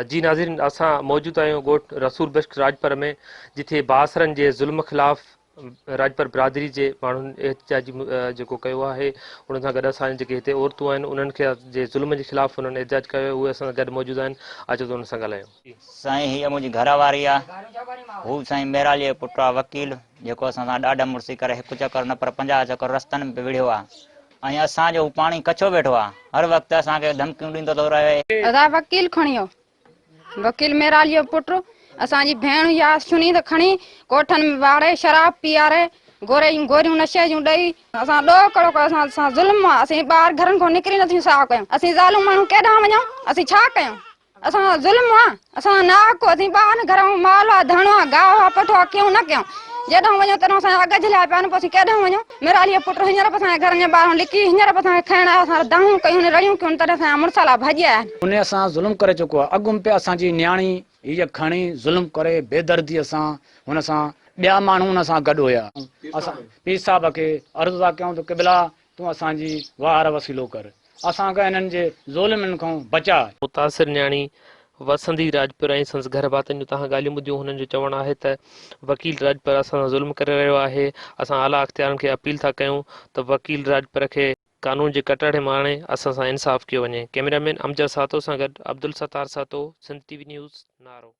جي ناظرين اسان موجود آهيون ڳوٺ رسول بخش راڄپر ۾ جتي بااثرن جي ظلم خلاف راڄپر برادري جي ماڻهن احتجاجي جيڪو ڪيو آهي انهن سان گڏ اسان جيڪي هتي عورتون آهن انهن کي جي ظلم جي خلاف انهن احتجاج ڪيو آهي اهي اسان سان گڏ موجود آهن اچو ته انهن سان ڳالهايون. سائين هيء منهنجي گهر واري آ. هو سائين ميرالي جو پٽ آ وڪيل جيڪو اسان سان ڏاڍ مڙسي ڪري هڪ چڪر نه پر 50 چڪر رستن ۾ به وڙهيو آ. ۽ اسان جو هو پاڻي ڪڇو ويٺو آ، هر وقت اسان کي ڌمڪيون ڏيندو ٿو رهي. ادا وڪيل کڻي آ وڪيل ميرالي جو پٽ اسان جي ڀيڻ يا سني ته کڻي ڪوٺن ۾ واڙي شراب پياري گوري جون گوريون نشي جون ڏئي اسان ڏوهه ڪهڙو ڪيو اسان سان ظلم آ اسين ٻاهر گهرن کان نڪري نٿيون ساهه ڪيون اسين زالون ماڻهو ڪيڏانهن وڃون اسين ڇا ڪيون. اسان سان ظلم آ، اسان سان ناحق اسين ٻاهر گهرئون مال آ، ڌڻ آ، گاهه آ، پٺو آ، ڪيون نه ڪيون. جيڏانهن وڃون تيڏانهن اسان جا اڳ جهليا پيا آهن، پوء اسين ڪيڏانهن وڃون؟ ميراليء جو پٽ هينئر به اسان جي گهرن جي ٻاهران لڪي هينئر به اسان کي کڻڻ آيو، اسان دانهون ڪيون، رڙيون ڪيون، تڏهن اسان جا مڙسالا ڀڄي آيا آهن. انهيء سان ظلم ڪري چڪو آ. اڳ م پي اسان جي نياڻي هيء کڻي ظلم ڪري بيدرديء سان هن سان ٻيا ماڻهو هن سان گڏ هيا. اسان پير صاحب کي عرض ٿا ڪيون ته قبلا تون اسان جي واهر وسيلو ڪر. اسان کي انهن جي ظلمن کان بچاء. متاثر نياڻي وسندي راڄپر ۽ سندس گهر ڀاتين جون توهان ڳالهيون ٻڌيون هنن جو چوڻ آهي ته وڪيل راڄپر اسان سان ظلم ڪري رهيو آهي اسان اعليٰ اختيارن کي اپيل ٿا ڪيون ته وڪيل راڄپر کي قانون جي ڪٽهڙي ۾ آڻي اسان سان انصاف ڪيو وڃي ڪئميرا مين امجد سهتو سان گڏ Abdul Sattar Sahto Sindh T V news Naro.